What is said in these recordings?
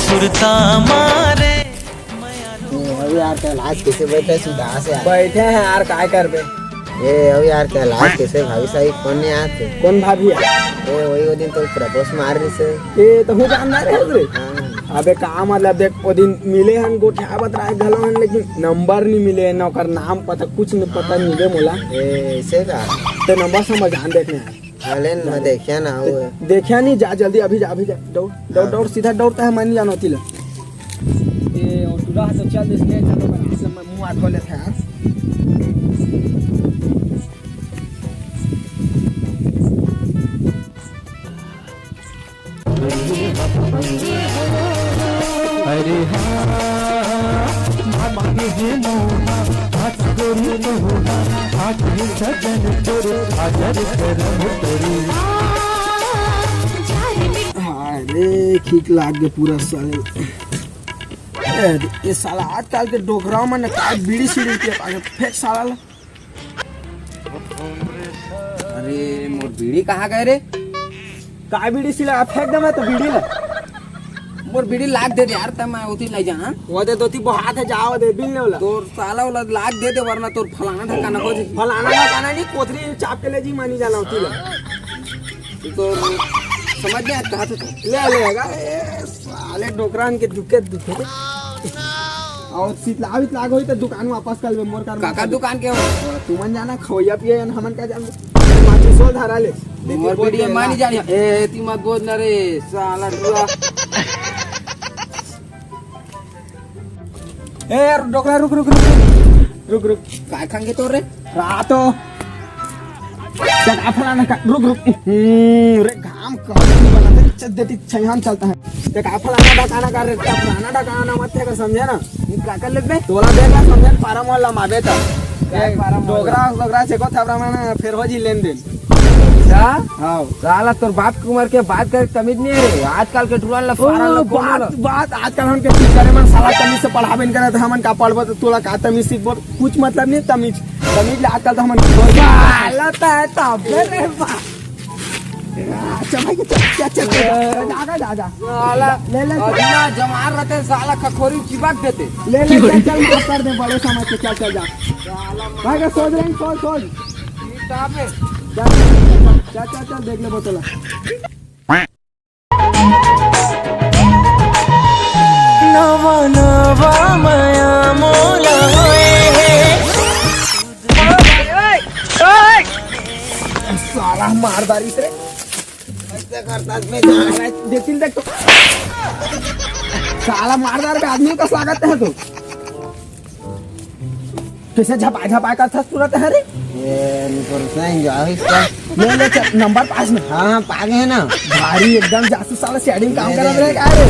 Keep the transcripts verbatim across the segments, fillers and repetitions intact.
कुर्ता मारे। ए, अभी यार, कल आज कैसे बैठे सुधा से यार? बैठे हैं यार, काय करबे? ए, अभी यार, कल आज कैसे भाभी साहब फोन नहीं आते? कौन भाभी है? ए, वही वो दिन तो प्रपोज मार रही से। ए, तो हूँ जानना रहे रे। हाँ। अबे का मतलब, देख, वो दिन मिले हन, गोठिया बतराए घलो हन, लेकिन नंबर नहीं मिले ना, ओकर नाम पता, कुछ नहीं पता, मिले मोला। ए, ऐसे का? ते नंबर समझ जान देखने हैं। हाँ, ले ना, मैं देखिया ना, वो है। देखिया नहीं, जा जल्दी, अभी जा, अभी जा, दौड़, दौड़, हाँ। दौड़, सीधा दौड़ता है, मैं नहीं जानो तिला। ए, और तू रहा तो चल, इसने चलो, मैं हाथ में मुंह हाथ धो लेते हैं। अरे हाँ, मामा के जे मोहा, हाथ गोरी मोहा, हाथ में सजन तोरे, हाजर करम तोरे। हाँ रे, खींच लाग गे पूरा साले। ए, ये साला आजकल के डोकरा मन का बीड़ी सीड़ी के पाके फेंक साला ला। अरे, मोर बीड़ी कहाँ गए रे? का बीड़ी सिला फेंक दे मैं तो बीड़ी ला। मोर बीड़ी लाग दे दे यार, त मैं ओती ले जाना। वो दे दोती बहात है, जाओ दे, बिल ने वाला। तोर साला वाला लाग दे दे, वरना तोर फलाना ढकाना हो जाई। फलाना ढकाना नहीं, कोथरी चाप के ले जी, मानी जाना होती ले। तू तो समझ गया कहा तो। ले लेगा, ए, साले डोकरान के दुखे दुखे। और शीतला वितला होई तो दुकान वापस कर ले, मोर कर काका दुकान के हो? तुमन जाना, खवैया पिए, हमन का जान। माचिस सोल धरा ले। मोर देखी, बीड़ी बोल मानी दे। जानी। ए, ती मत बोल ना रे, साला डुआ। ए, यार, डोकरा, रुक, रुक, रुक, रुक। रुक, रुक। काय खांगे तोर रे? रातो। चल, आ फलाना का, रुक, रुक। हम्म, रे, घाम कहत नहीं बना, तेरी चद्दे टी छैहान चलता है। देख, आ फलाना ढकाना का रे, फलाना ढकाना मत थे कर, समझे ना? ये का कर लेबे? तोला देख ला, समझे ना, पारा मोहल्ला माबे त। काय पारा मोहल्ला? डोकरा, डोकरा से को थापरा में फेर हो जी लेन देन। अच्छा? हाँ। साला तोर बाप के उम्र के बात करे तमीज नहीं है रे। आजकल के टुरन ला ओ, सारा लोग कोनो बात, ला बात आजकल हमके टीचर मन साला तमीज से पढ़ाबे नहीं करत, हमन का पढ़बो तो तोला का तमीज सीखबो, कुछ मतलब नहीं तमीज, तमीज ला आजकल तो हमन साला तो है तब रे बा। अच्छा भाई, चल, चल, चल, चल, जा, जा, जा, जा। साला, ले, ले, चल। अगला जमार रहते साला खखोरी चिपक देते। ले, ले, चल, चल, माफ कर दे, बड़े समझ के, चल, चल, जा। साला भाई, सोच रहे हैं, सोच, सोच। कहाँ पे? चल, चल, चल, चल, देख ले बोतल। नवा नवा मया मोला होए हे। साला मारदारी से। ऐसे करता मैं जान रहा है। देख, देख तो। साला मारदार के आदमी का स्वागत है तू। कैसे झपाए झपाए करथस तुरंत है रे? ये निकुल से enjoy हो इसका। ले, ले, चल, नंबर पाँच में। हाँ, हाँ, पा गए ना। भारी एकदम जासूस साला setting काम ले, करत ले, रहे ले। का रे?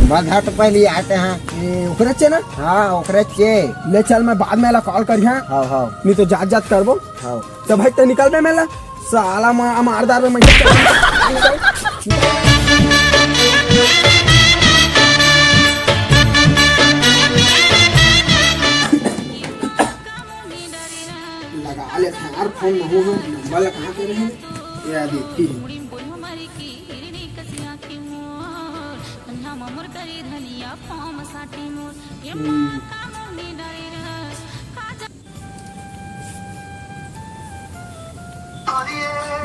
बस, हाँ, तो पहले आते हैं। ए, ओकरे चे ना? हाँ, ओकरे चे। ले चल, मैं बाद में ला call करिहा। हाँ, हाँ। नहीं तो जात जात करबो। हाँ। तो भाई, तो निकल बे मेला। साला मा-, मारदार में मैं लगा ले यार फोन, महू है, नंबर लगा के रहे। ये आ देखती है।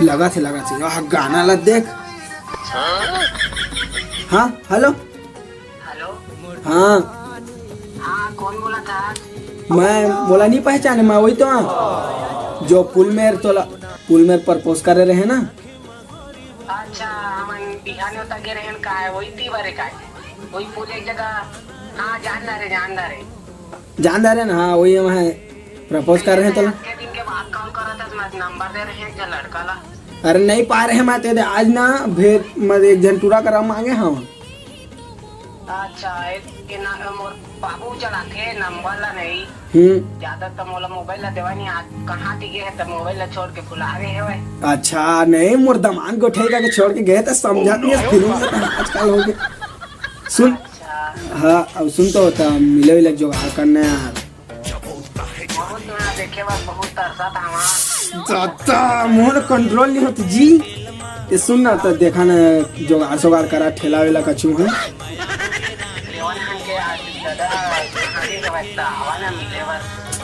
लगा थे, लगा थे। आह, गाना ला देख। हाँ, हेलो। हेलो। हाँ। हाँ, कौन बोला था? मैं बोला नहीं पहचाने, मैं वही तो हाँ। जो पुल में तोला, पुल में प्रपोज करे रहे ना। अच्छा, हमन बिहान होता गे रहन का है, वही ती बारे का है। वही पुल एक जगह, हाँ, जानदार है, जानदार है। जानदार है ना, हाँ, वही हम है, प्रपोज कर रहे हैं तो। के दिन के बाद कॉल करा था, मैं नंबर दे रहे हैं एक झन लड़का ला। अरे नहीं पा रहे हैं, मैं तेरे आज ना भेज, मैं एक झन टूरा करा मांगे हम। अच्छा, एक के ना, मोर बाबू चलाथे, नंबर ला नहीं। हम्म। ज्यादा तो मोला मोबाइल ला देवा नहीं, आज कहाँ ती गे है तो मोबाइल ला छोड़ के भुला गए है भाई। अच्छा, नहीं, मोर दमान गोठे का के छोड़ के गए तो समझा नहीं, फिर आजकल हो गए। सुन, अच्छा। हाँ, अब सुन तो होता, मिले विले जुगाड़ करना यार। बहुत ना देखे बस बहुत तरसा था वहाँ। दादा, मोर कंट्रोल नहीं होती जी। ये सुन ना, तो देखा ना, जुगाड़ सुगाड़ करा, ठेला वेला कछु है। त आवा ना मिले बर,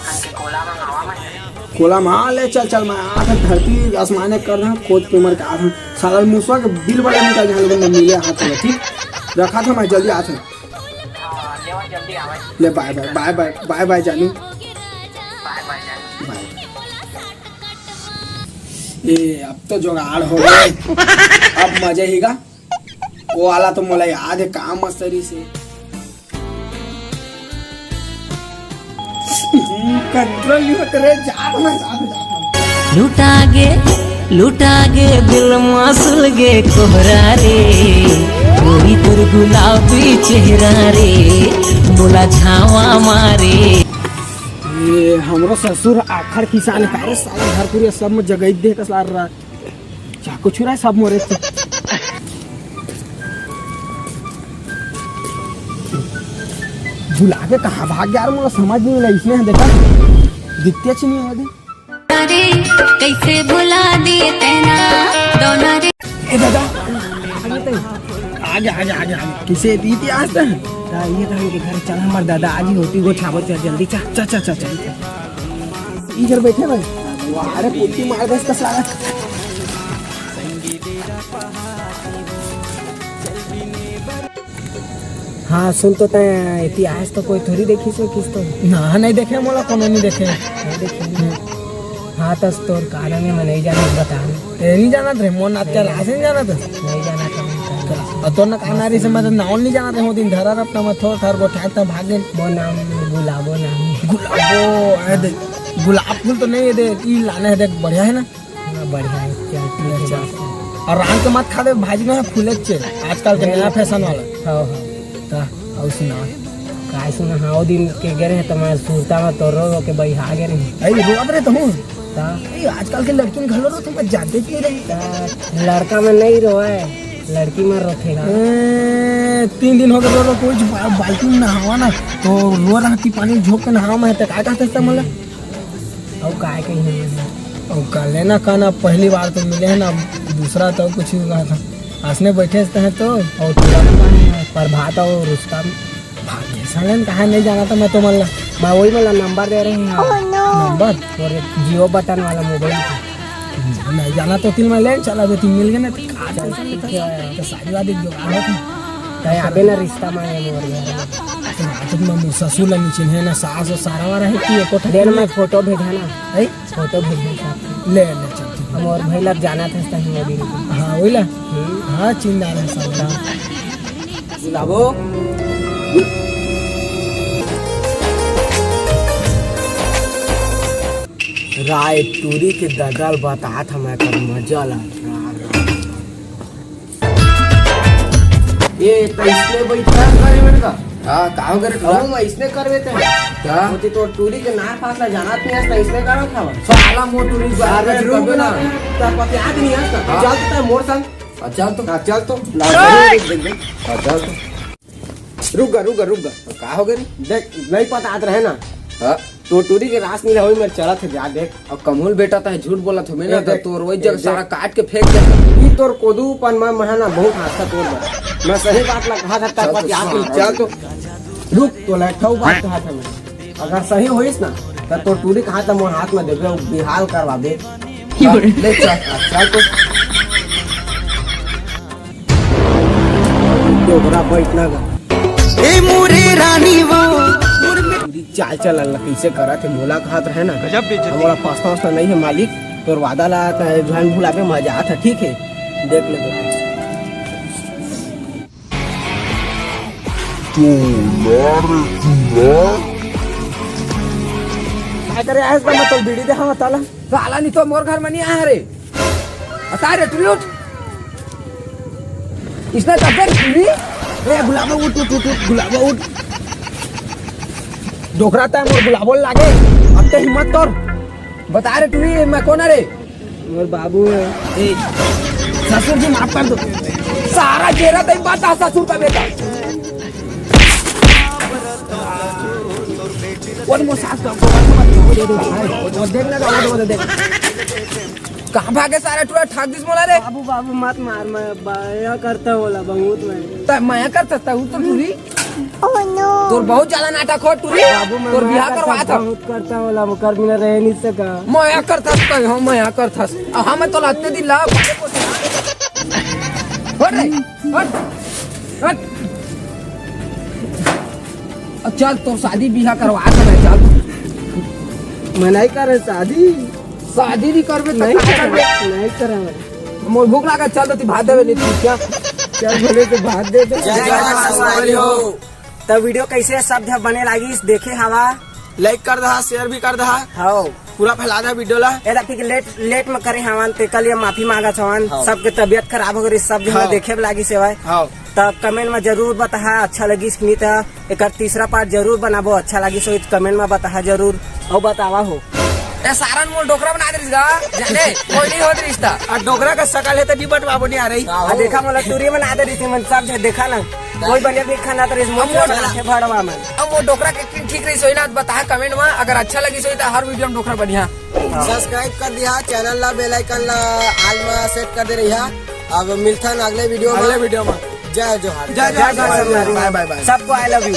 हमके कोला मंगावा मैं। कोला मा ले चल, चल, मैं आत हँव, धरती आसमान एक कर देहँव, खोद के मर के आत हँव। साला मुसवा के बिल बड़ा निकाल देहँव, लोगन मन मिले हाथ में, ठीक? रखत हँव, मैं जल्दी आत हँव। हाँ, ले आवा, जल्दी आवा। ले, बाय, बाय, बाय, बाय, बाय, बाय, जानू। बाय, बाय, जानू। बाय। ए, अब तो जुगाड़ हो गे। अब मजा ही गा। वो वाला तो मोला याद हे, का मस्त रहिस हे। कंट्रोल नहीं होत रे, जात हँव, जात हँव, जात हँव। लुटा गे, लुटा गे, बिल मासुल गे कोहरा रे, कोई तोर गुलाबी चेहरा रे, मोला झावा मारे। ये हमरो ससुर आखर किसान हे रे, साला घर कुरिया सब में जगई दे कस लार रहा। चाकू छुरा सब मोरे से। बुला के कहाँ भाग गया यार, मोला समझ नहीं मिला। इसने देखा, दिखते अच्छे नहीं होते। अरे, कैसे भुला दिए तेना दोनों रे। ए दादा, आगे, आगे, आगे, आगे। किसे इतिहास है? ता ये तो हमके घर चल, हमार दादा आज ही होती, वो छावत है, जल्दी चल, चल, चल, चल, चल। इधर बैठे भाई। वाह, अरे कुट्टी मार दे इसका साला। हाँ, सुन तो तैं, इतिहास तो कोई थोड़ी देखिस हो किस तो। ना, नहीं देखे, मोला कोनो नहीं देखे। नहीं देखे। हम्म। हाँ, तस तोर कारण है, मैं नहीं जानत, बता। ए, नहीं जानत रे, मोर नाच के रास नहीं जानत है। नहीं जानत है। और तोर ना कानारी से मैं तो नाव नहीं जानत है, वो दिन धरा रपटा मैं थोर थार गोठार था भाग गए। वो नाम गुलाबो नाम है। गुलाबो, ए दे, गुलाब फूल तो नहीं है दे, ई लाने है देख, बढ़िया है ना? हाँ, बढ़िया है, चल, ठीक है, अच्छा। बस। और रात के मत खा दे, भाजी में फूले चे, आजकल के नया फैशन वाला। हाँ, हाँ। ता, और सुना। काय सुना, हाँ, वो दिन के गे रहे, तो मैं सुरता में तो रो, रो के बइहा गे रहे। अरे, रोवत रहे तो हूँ। ता? अरे, आजकल के लड़किन घलो रो, तुम जानते क्यों रहे? ता, लड़का में नहीं रोए, लड़की में रोथे ना। ए, तीन दिन हो गए रो, रो, कोई बा-, बाल्टी में नहावा ना, तो रो रहा कि पानी झोंक के नहावा में, तो काय कहते सब मतलब? अउ काय कही? अउ काले ना का ना, पहली बार तो मिले हैं ना, दूसरा तो कुछ ही हुआ था। आसने बैठे रहते हैं तो, और तुरंत प्रभात और उसका भाग्य सालन कहाँ नहीं जाना था मैं तो मल्ला। मैं वही मल्ला नंबर दे रहे हैं। नंबर? और जियो बटन वाला मोबाइल। नहीं जाना तो तिल में ले चला दो, तीन मिल गए ना, तो खा जाओ। ठीक है। तो सारी बात एक जुगाड़ हो। कहीं आबे ना रिश्ता मांगे मोर घर। तो रात में मुँह ससुर ला नीचे है ना, सास और सारा वाला है कि एको ठा देर में फोटो भेजा ना। है? फोटो भेज दे साथ में। ले, ले, चल, तू। हम और भाई लग जाना था, सही हो गई। हाँ, वही ला। हम्म। हाँ, चिंता नहीं, सब ला। बुलाबो। राय टूरी के दगल बतात हमें कर मजा ला। ये तो इसने बैठा करे मेरे का। हाँ, का हो करे तोला? मैं इसने करवे ते। का? होती तो टूरी के नार पास ला जाना नहीं है, तो इसने करा था। साला मोर टूरी बात अरे कर रुक कबे ना। ना। तो पता याद नहीं है, तो हाँ। चल तो मोर संग। हाँ, चल तो। हाँ, चल तो। ना, जरूर देख, देख, देख। हाँ, चल तो। रुक गा, रुक गा, रुक गा। का हो गए रे? देख, नहीं पता आत रहे ना। हाँ। तो टूरी के रास नीला होई, मेरे चला थे जा देख। अब कमूल बेटा, तैं झूठ बोला थे, मैं ए, ना देख, तोर वही ए, जगह देख। सारा काट के फेंक दे। ई तोर कोदू पन मैं, मैं ना बहुत हादसा तोर बा। मैं सही बात ला कहा था, चल तो, पति आप चल। चल तो। रुक, तो लैठा बात कहा था मैं। अगर सही होइस ना, तो तोर टूरी कहा था मोर हाथ में देबे, वो बिहाल करवा दे। ले चल, चल तो। डोकरा बैठना गा। ए मोरे रानी वो, मोर में- चाल चल अल्लाह कैसे करा थे, मोला कहात रहे ना। गजब बेइज्जती। हमारा पास्ता वास्ता नहीं है मालिक, तोर वादा ला आता है, ध्यान भुला के मजा आता, ठीक है, देख ले। तो यार, तू यार। काय करे आयस बा, मैं तो बीड़ी दे, हाँ, ताला। साला नहीं तो मोर घर में नहीं आया रे। बता रे, टुरी उठ। इसने तब तक टुरी। ए, गुलाबो उठ, उठ, उठ, उठ, गुलाबो उठ। डोकरा तैं मोर गुलाबो लागे। अब ते हिम्मत तोर। बता रे टुरी, मैं कौन है रे? मोर बाबू है। ए, ससुर जी माफ कर दो। सारा चेहरा तैं बता ससुर का बेटा। वो मोर सास का, वो देख ना, वो देख। कहाँ भागे सारा टुरा, ठाक दिस मोला रे। बाबू, बाबू, मत मार, मैं मया करता होला बहुत मैं। त मया करता त उ तो टुरी। तोर बहुत ज्यादा नाटक हो टूरी। बाबू, मैं तोर मया बिहाव करवा करथस, था। बहुत करता होला, ओकर बिना रह नहीं सका। मया करथस कहीं, हम मया करथस। अब हम तो लगते दिन ला। हट रे, हट, हट। अब चल, तोर शादी बिहाव करवा था मैं, चल। मैं नहीं करे शादी। शादी नहीं करबे तो नहीं का करबे? नहीं करे। मोर भूख लागत, चल तो तू भात देवे नहीं तू क्या? चल भले तो भात दे दे। जय जवान संगवारी हो। त वीडियो कैसे सब झन बने लागिस देखे हवा। Like कर दहा, share भी कर दहा। हाँ। पूरा फैला दहा वीडियो ला। एला फिर लेट, लेट में करे हवन, तेकर लिए माफी मांगत हवन। हाँ। सबके तबियत खराब हो गई, सब झन हाँ। देखे में लागिस हवय। हाँ। त comment में जरूर बताहा, अच्छा लगिस कि नहीं। त एकर तीसरा part जरूर बनाबो, अच्छा लगिस होही त comment में बताहा जरूर। अउ बतावा हो। ए सारन मोल डोकरा बना दे रिस गा, जाने कोई नहीं होत रिस ता। आ डोकरा का शकल है त नहीं बटवाबो नहीं आ रही। आ देखा मोला टूरी बना दे रिस, मन सब झन देखा ना। कोई बने नहीं खाना त रिस, मोर अब मोर बना के भड़वा मन। अब वो डोकरा के किन ठीक रही सोई ना, बताहा comment में। अगर अच्छा लगिस होही त हर वीडियो में डोकरा बढ़िया। Subscribe कर दिहा channel ला, bell icon ला all में set कर दे रहिहा। अब मिलथन अगले वीडियो में। अगले वीडियो में। जय जोहार। जय जय जोहार। जोहार। Bye, bye, bye। सबको I love you।